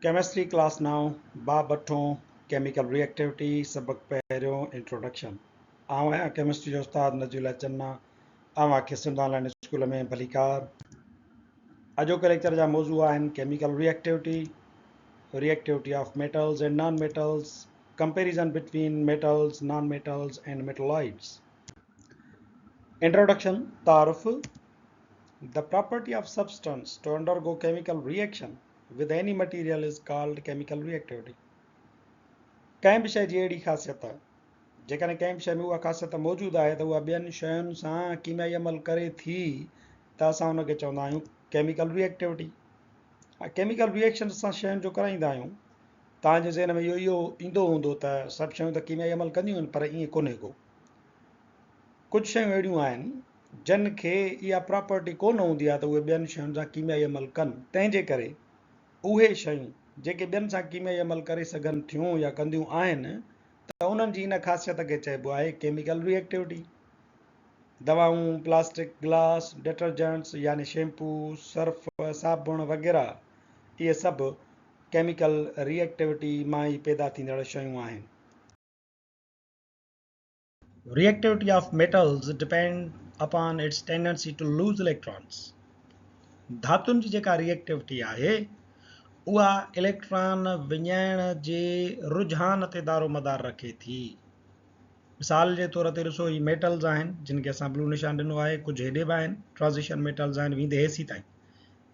Chemistry class نائون، باب اٺون، chemical ري activity, سبق پهريون، انٽروڊڪشن. آئون آهيان ڪيمسٽري جو استاد نذير الله چنا، اوهان کي سنڌ آن لائين اسڪول ۾ ڀليڪار. اڄوڪي ليڪچر جا موضوع آهن chemical reactivity, reactivity of metals and non metals, comparison between metals, non metals and metalloids. Introduction, تعارف، The property of substance to undergo chemical reaction with any material is called chemical reactivity. ڪنهن به شيء جي اهڙي خاصيت، جيڪڏهن ڪنهن به شيء ۾ اها خاصيت موجود آهي ته اها ٻين شين سان ڪيميائي عمل ڪري ٿي ته اسان ان کي چوندا آهيون ڪيميڪل ريئيڪٽيوٽي. ڪيميڪل ريئيڪشن اسان شين جو ڪرائيندا آهيون. توهان جي ذهن ۾ اهو ايندو هوندو ته سڀ شيون ته ڪيميائي عمل ڪنديون آهن پر ائين ڪونهي ڪو. ڪجهه شيون اهڙيون آهن جن کي اها پراپرٽي ڪونه هوندي آهي ته اهي ٻين شين سان ڪيميائي عمل ڪن، تنهن جي ڪري اهي شيون جيڪي ٻين سان ڪيميائي عمل ڪري سگهن ٿيون يا ڪنديون آهن ته انهن جي ان خاصيت کي چئبو آهي ڪيميڪل ري ايڪٽيوٽي. دوائون، پلاسٽڪ، گلاس، ڊٽرجنٽس يعني شيمپو، سرف، صابڻ وغيره اهي سڀ ڪيميڪل ري ايڪٽيوٽي مان ئي پيدا ٿيندڙ شيون آهن. Reactivity of metals depend upon its tendency to lose electrons. ڌاتن جي جيڪا ريئيڪٽيوٽي آهي اها اليڪٽران وڃائڻ جي رجحان تي دارومدار رکي ٿي. مثال جي طور تي ڏسو هي ميٽلز آهن جن کي اسان بلو نشان ڏنو آهي، ڪجهه هيڏي به آهن، ٽرانزيشن ميٽلز آهن ويندي هيسي تائين.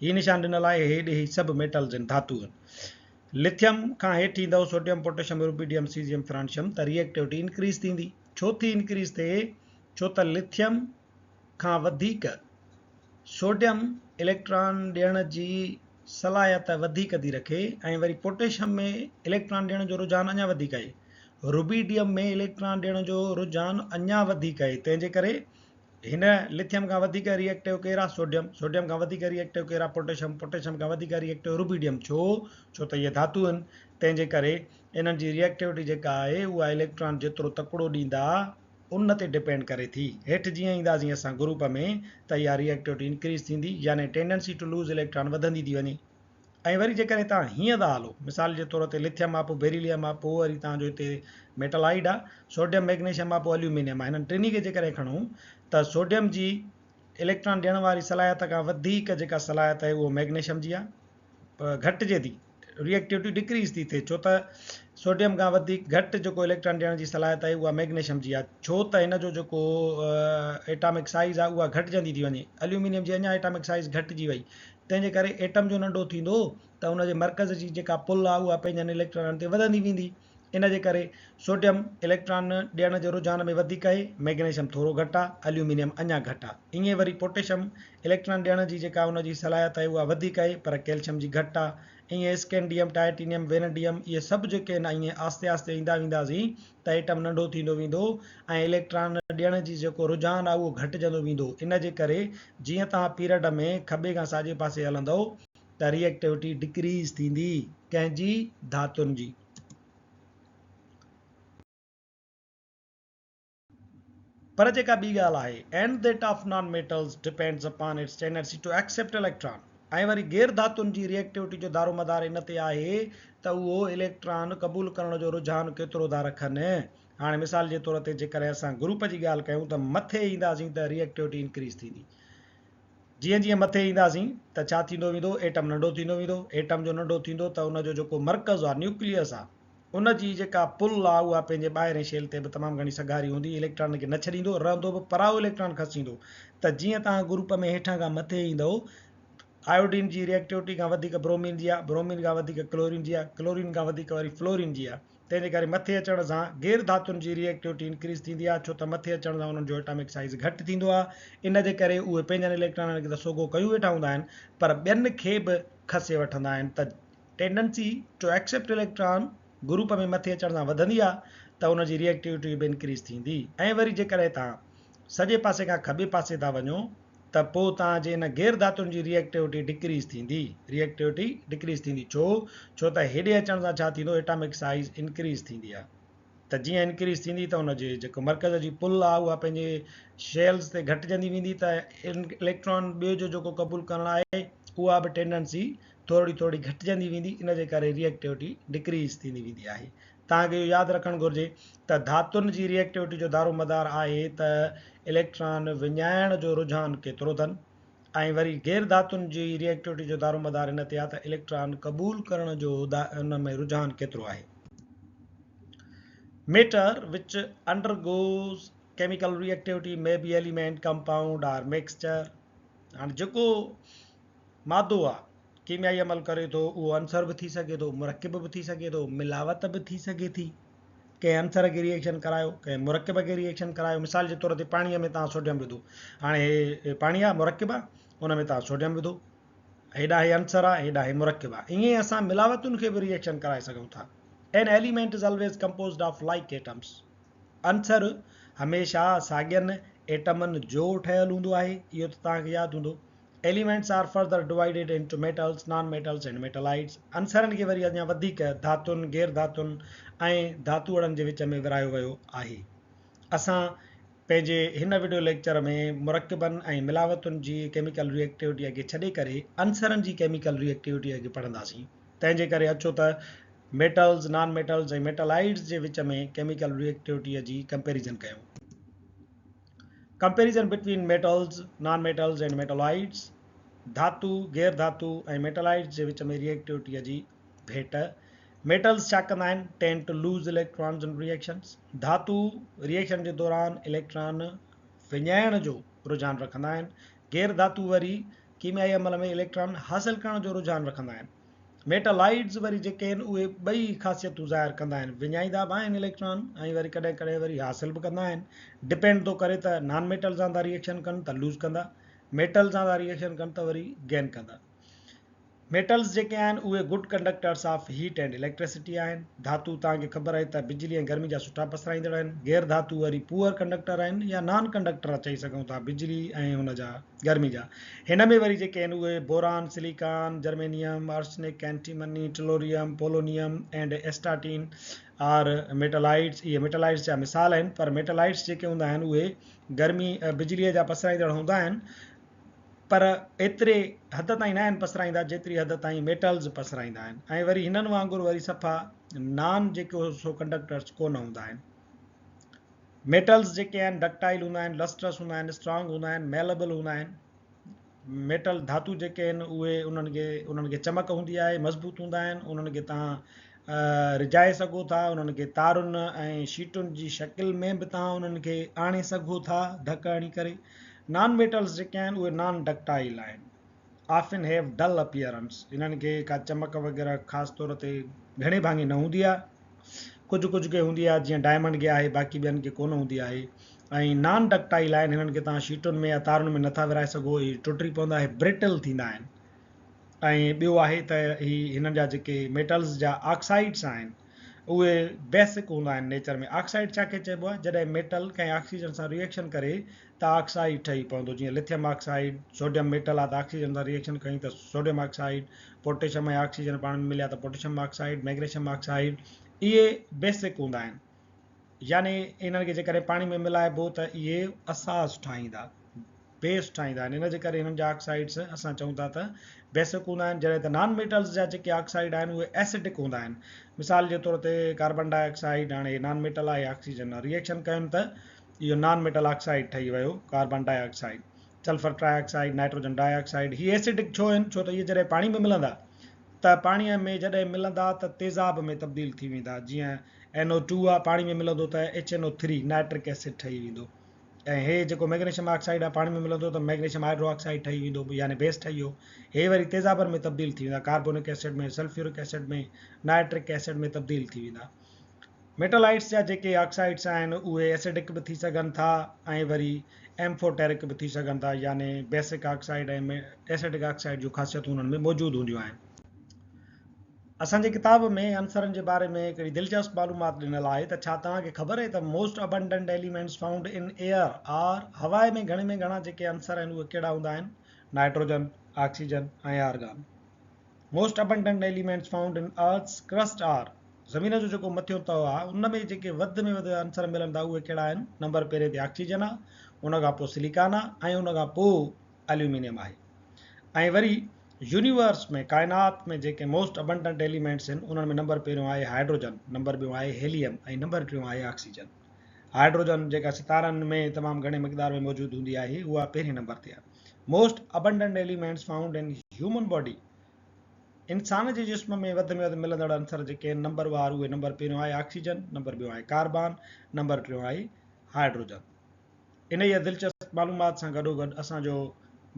هي نشان ڏنل آهي هيڏي هي سڀ ميٽلز آهن ڌاتو آهن. لٿيم کان هيٺ ايندؤ sodium, potassium, rubidium, caesium, francium ته ريئيڪٽيوٽي انڪريز ٿيندي. ڇو ٿي انڪريز ٿئي؟ ڇو ته لٿيم کان وڌيڪ سوڊيم اليڪٽران ڏيڻ جي صلاحيت وڌيڪ ٿي رکي ۽ وري پوٽيشم ۾ اليڪٽران ڏيڻ جو رجحان اڃا وڌيڪ آهي. روبيڊيم ۾ اليڪٽران ڏيڻ جو رجحان اڃا وڌيڪ آهي تنهن جي ڪري هن لٿيم کان وڌيڪ ري ايڪٽو ڪير آ؟ سوڊيم، سوڊيم کان وڌيڪ ري ايڪٽو ڪير آ؟ پوٽيشم، پوٽيشم کان وڌيڪ ري ايڪٽو روبيڊيم. ڇو؟ ڇو ته اهي ڌاتو آهن، تنهن جي ڪري انهن جي ري ايڪٽيوٽي جيڪا آهي اها اليڪٽران جيترو تڪڙو ڏيندا ان تي ڊپينڊ ڪري ٿي. هيٺ جيئن اينداسين اسان گروپ ۾ ته اها ري ايڪٽيوٽي انڪريز ٿيندي يعني ٽينڊنسي ٽو لوز اليڪٽران وڌندي ٿي وڃي. ۽ وري جيڪڏهن توهان هيئن ٿا هلو، مثال جي طور تي لٿيم آ پوء بيريليم آ پوء وري توهان جو هتي ميٽلائيڊ آ، سوڊيم ميگنيشيم آ پوء اليومينيم آ، هنن ٽنهي کي جيڪڏهن کڻون ته سوڊيم جي اليڪٽران ڏيڻ واري صلاحيت کان وڌيڪ جيڪا صلاحيت آهي اهو ميگنيشيم جي آ، گهٽجي ٿي، ريئيڪٽيوٽي ڊڪريز ٿي ٿئي ڇو ته سوڊيم کان وڌيڪ گهٽ جيڪو اليڪٽران ڏيڻ جي صلاحيت آهي اها ميگنيشيم جي آ، ڇو ته هن جو جيڪو ايٽامڪ سائيز آ اها گهٽجندي ٿي وڃي، اليومينيم جي اڃا ايٽامڪ سائيز گهٽجي وئي تنهن جي ڪري ايٽم جو ننڍو ٿيندو ته ان جي مرڪز جي جيڪا پل آهي اها پنهنجن اليڪٽرانن تي وڌندي ويندي. ان جي ڪري سوڊيم اليڪٽران ڏيڻ جي رجحان ۾ وڌيڪ آهي، ميگنيشيم ٿورو گهٽ آهي، اليومينيم اڃا گهٽ آهي. ائين وري پوٽيشم اليڪٽران ڏيڻ جي جيڪا ان جي صلاحيت آهي اها وڌيڪ آهي پر ڪيلشيم جي گهٽ آهي. ائين اسڪينڊيم، ٽائٽينيم، وينڊيم اهي سڀ جيڪي آهن ائين آهستي آهستي ايندا وينداسين ته ايٽم ننڍو ٿيندو ويندو ۽ اليڪٽران ڏيڻ جي جيڪو رجحان آهي اهو گهٽجندو ويندو. ان جي ڪري جيئن توهان پيرڊ ۾ کٻي کان ساڄي پاسي هلندؤ ته ريئيڪٽيوٽي ڊڪريز ٿيندي. ڪنهن جي؟ ڌاتن جي. پر جيڪا ٻي ڳالهه آهي and that of non metals depends upon its tendency to accept electron ۽ وري غير ڌاتن جي ريئيڪٽيوٽي جو دارومدار ان تي آهي ته اهو اليڪٽران قبول ڪرڻ جو رجحان ڪيترو ٿا رکن. هاڻي مثال جي طور تي جيڪڏهن اسان گروپ جي ڳالهه ڪيون ته مٿي اينداسين ته ريئيڪٽيوٽي انڪريز ٿيندي. جيئن جيئن مٿي اينداسين ته ڇا ٿيندو ويندو ايٽم ننڍو ٿيندو ويندو. ايٽم جو ننڍو ٿيندو ته ان جو جيڪو مرڪز آهي نيوڪليس آهي ان جي جيڪا پل آ اها پنهنجي ٻاهرين شيل تي به تمام گهڻي سگهاري هوندي، اليڪٽرانن کي نه ڇڏيندو، رهندو به پرائو اليڪٽران کسيندو ته جيئن توهان گروپ ۾ هيٺان کان مٿي ايندؤ آيوڊين جي ريئڪٽيوٽي کان وڌيڪ برومين جي آ، برومين کان وڌيڪ ڪلورين جي آ، ڪلورين کان وڌيڪ وري فلورين جي آ، تنهن جي ڪري مٿي اچڻ سان غير ڌاتن جي ريئڪٽيوٽي انڪريز ٿيندي آ ڇو ته مٿي اچڻ سان انهن جو ايٽامڪ سائيز گهٽ ٿيندو آ، ان جي ڪري اهي پنهنجن اليڪٽرانن کي ته سوگهو ڪيون ويٺا هوندا آهن پر ٻين کي به کسي وٺندا آهن ته tendency to accept electron group ۾ مٿي اچڻ سان وڌندي آ ته ان جي ريئڪٽيوٽي به انڪريز ٿيندي ۽ وري جيڪڏهن توهان سڄي پاسي کان کٻي پاسي ٿا وڃو ته پوء توهان جي ان غير ڌاتن جي ريئڪٽيوٽي ڊڪريز ٿيندي ريئڪٽيوٽي ڊڪريز ٿيندي ڇو ڇو ته هيڏي اچڻ سان ڇا ٿيندو ايٽامڪ سائيز انڪريز ٿيندي آ ته جيئن انڪريز ٿيندي ته ان جي جيڪو مرڪز جي پل آ اها پنهنجي شيلز تي گهٽجندي ويندي ته اليڪٽران ٻيو جو جيڪو قبول ڪرڻ آهي اها به ٽينڊنسي ٿورڙي ٿورڙي گهٽجندي ويندي ان جي ڪري ريئيڪٽيوٽي ڊڪريز ٿيندي ويندي آهي. توهان کي اهو ياد رکڻ گهرجي ته ڌاتن جي ريئيڪٽيوٽي جو دارومدار آهي ته اليڪٽران وڃائڻ جو رجحان ڪيترو اٿن ۽ وري غير ڌاتن جي ريئيڪٽيوٽي جو دارومدار ان تي آهي ته اليڪٽران قبول ڪرڻ جو ان ۾ رجحان ڪيترو آهي. Matter which undergoes chemical reactivity may be element, compound or mixture. هاڻي جيڪو مادو آ ڪيميائي عمل ڪري ٿو اهو عنصر به ٿي سگهي ٿو، مرڪب به ٿي سگهي ٿو، ملاوت به ٿي سگهي ٿي. ڪنهن عنصر کي ريئيڪشن ڪرايو، ڪنهن مرڪب کي ريئيڪشن ڪرايو. مثال جي طور تي پاڻيء ۾ توهان سوڊيم وڌو. هاڻي هي پاڻي آ، مرڪب آ، ان ۾ توهان سوڊيم وڌو. هيڏانهن هي عنصر آ، هيڏانهن هي مرڪب آ. ائين ئي اسان ملاوتن کي به ريئيڪشن ڪرائي سگهون ٿا. An element is always composed of like atoms. عنصر هميشه ساڳين ايٽمن جو ٺهيل هوندو آهي، اهو ته توهان کي ياد هوندو. Elements are further divided into metals, non metals and metalloids. عنصرن کي وري اڃا وڌيڪ ڌاتن، غير ڌاتن ۽ ڌاتوئڙن جي وچ ۾ ورهايو ويو آهي. اسان پنهنجي هن وڊيو ليڪچر ۾ مرڪبن ۽ ملاوتن جي ڪيميڪل ريئيڪٽيوٽيء کي ڇڏي ڪري عنصرن جي ڪيميڪل ريئيڪٽيوٽيء کي پڙهنداسين. تنهن جي ڪري اچو ته ميٽلز، نان ميٽلز ۽ ميٽالائيڊز جي وچ ۾ ڪيميڪل ريئيڪٽيوٽيء جي ڪمپيريزن ڪيون. Comparison between metals, non metals and metalloids, ڌاتو، غير ڌاتو ۽ ميٽالائيڊز جي وچ ۾ ريئيڪٽيوٽيء جي ڀيٽ. ميٽلز ڇا ڪندا آهن؟ Tend to lose electrons in reactions. ڌاتو ريئيڪشن جي دوران اليڪٽران وڃائڻ جو رجحان رکندا آهن. غير ڌاتو وري ڪيميائي عمل ۾ اليڪٽران حاصل ڪرڻ جو رجحان رکندا آهن. ميٽالائيڊز وري جيڪي آهن اهي ٻئي خاصيتون ظاهر ڪندا آهن، وڃائيندا به آهن اليڪٽران ۽ وري ڪڏهن ڪڏهن وري حاصل به ڪندا آهن. ڊپينڊ ٿو ڪري ته نان ميٽل سان ٿا ريئيڪشن ڪن ته لوز ڪندا، ميٽل سان ٿا ريئيڪشن ڪن ته وري گين ڪندا. ميٽلز جيڪي آهن اهي good conductors of heat and electricity آهن. ڌاتو توهان کي خبر آهي ته بجلي ۽ گرمي جا سٺا پسرائيندڙ آهن. غير ڌاتو وري پوئر ڪنڊڪٽر آهن يا نان ڪنڊڪٽر چئي سگهون ٿا بجلي ۽ ان جا گرمي جا. هن ۾ وري جيڪي آهن اهي boron, silicon, germanium, arsenic, antimony, tellurium, polonium and astatine are metalloids. اهي ميٽالائيڊز جا مثال آهن پر ميٽالائيڊز جيڪي هوندا آهن اهي گرمي بجليء جا پسرائيندڙ هوندا آهن پر ايتري حد تائين ناهن پسرائيندا جيتري حد تائين ميٽلز پسرائيندا آهن ۽ وري هنن وانگر وري صفا نان جيڪو سو ڪنڊڪٽرز ڪونه هوندا آهن. ميٽلز جيڪي آهن ڊڪٽائل هوندا آهن، لسٽرس هوندا آهن، اسٽرانگ هوندا آهن، ميلبل هوندا آهن. ميٽل ڌاتو جيڪي آهن اهي انهن کي انهن کي چمڪ هوندي آهي، مضبوط هوندا آهن، انهن کي توهان رجائي سگهو ٿا، انهن کي تارن ۽ شيٽن جي شڪل ۾ به توهان انهن کي آڻي سگهو ٿا ڌڪ هڻي ڪري. نان ميٽلز جيڪي آهن اهي نان ڊڪٽائل آهن. آفن هيو ڊل اپيئرنس، انهن کي ڪا چمڪ وغيره خاص طور تي گهڻي ڀاڱي نه هوندي آهي، ڪجهه ڪجهه کي هوندي آهي جيئن ڊائمنڊ کي آهي باقي ٻين کي ڪونه هوندي آهي ۽ نان ڊڪٽائل آهن هنن کي توهان شيٽن ۾ يا تارن ۾ نٿا ورهائي سگهو هي ٽٽي پوندا هي برٽل ٿيندا آهن ۽ ٻيو آهي ته هي هنن جا جيڪي ميٽلز جا آڪسائيڊس آهن اهي بيسڪ هوندا آهن نيچر ۾ آڪسائيڊ ڇا کي چئبو آهي جڏهن ميٽل ڪنهن آڪسيجن سان ريئيڪشن ڪري ته آڪسائيڊ ٺهي پوندو جيئن لٿيم آڪسائيڊ سوڊيم ميٽل آهي ته آڪسيجن سان ريئيڪشن ڪئي ته سوڊيم آڪسائيڊ پوٽيشم ۽ آڪسيجن پاڻ ۾ مليا ته پوٽيشم آڪسائيڊ ميگنيشيم آڪسائيڊ اهي بيسڪ هوندا آهن يعني انهن کي جيڪڏهن پاڻي ۾ ملائبو ته اهي اساس ٺاهيندا بيس ٺاهيندا آهن ان جي ڪري هنن جا آڪسائيڊس اسان چئون ٿا ته بيسڪ هوندا آهن جڏهن ته نان ميٽلز جا جيڪي آڪسائيڊ آهن اهي ايسڊڪ هوندا آهن مثال جي طور تي ڪاربن ڊاء آڪسائيڊ هاڻي هي نان ميٽل آهي آڪسيجن ري ايڪشن ڪيون ته اهو نان ميٽل آڪسائيڊ ٺهي ويو carbon dioxide sulphur trioxide nitrogen dioxide هي ايسڊڪ ڇو آهن ڇو ته اهي جڏهن پاڻي ۾ ملندا ته پاڻي ۾ جڏهن ملندا ته تيزاب ۾ تبديل ٿي ويندا جيئن اين او ٽو آهي پاڻي ۾ ملندو ته H N O three nitric acid ٺهي ويندو ۽ هي جيڪو ميگنيشيم آڪسائيڊ آهي پاڻي ۾ ملندو ته ميگنيشيم هائيڊرو آڪسائيڊ ٺهي ويندو يعني بيس ٺهي ويو. هي وري تيزابن ۾ تبديل ٿي ويندا carbonic acid ۾ sulphuric acid ۾ nitric acid ۾ تبديل ٿي ويندا. ميٽالائيڊس جا جيڪي آڪسائيڊس آهن اهي ايسڊڪ به ٿي سگهن ٿا ۽ وري ايمفوٽيرڪ به ٿي سگهن ٿا يعني بيسڪ آڪسائيڊ ۽ ايسڊڪ آڪسائيڊ جون خاصيتون انهن ۾ موجود هونديون آهن. اسان جي ڪتاب ۾ عنصرن جي باري ۾ هڪڙي دلچسپ معلومات ڏنل آهي ته ڇا توهان کي خبر اهي ته most abundant elements found in air are هوا ۾ گهڻي ۾ گهڻا جيڪي عنصر آهن اهي ڪهڙا هوندا آهن nitrogen, oxygen ۽ argon. Most abundant elements found in earth's crust are زمين جو جيڪو مٿيون تهه آهي ان ۾ جيڪي وڌ ۾ وڌ عنصر ملن ٿا اهي ڪهڙا آهن نمبر پهرين تي آڪسيجن آهي ان کان پوء سليڪان آهي ۽ ان کان پوء اليومينيم آهي ۽ وري يونيورس ۾ ڪائنات ۾ جيڪي موسٽ ابنڊنٽ ايليمينٽس آهن انهن ۾ نمبر پهريون آهي هائڊروجن، نمبر ٻيون آهي هيليم ۽ نمبر ٽيون آهي آڪسيجن. هائڊروجن جيڪا ستارن ۾ تمام گهڻي مقدار ۾ موجود هوندي آهي اها پهرين نمبر تي آهي. Most abundant elements found in human body انسان جي جسم ۾ وڌ ۾ وڌ ملندڙ عنصر جيڪي آهن نمبر وار اهي نمبر پهريون آهي آڪسيجن، نمبر ٻيون آهي ڪاربان، نمبر ٽيون آهي هائڊروجن. انهيء دلچسپ معلومات سان گڏوگڏ اسان جو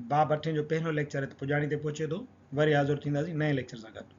باب اٺين جو پهريون ليڪچر هت پڄاڻي تي پهچي ٿو. وري حاضر ٿينداسين نئين ليڪچر سان گڏ.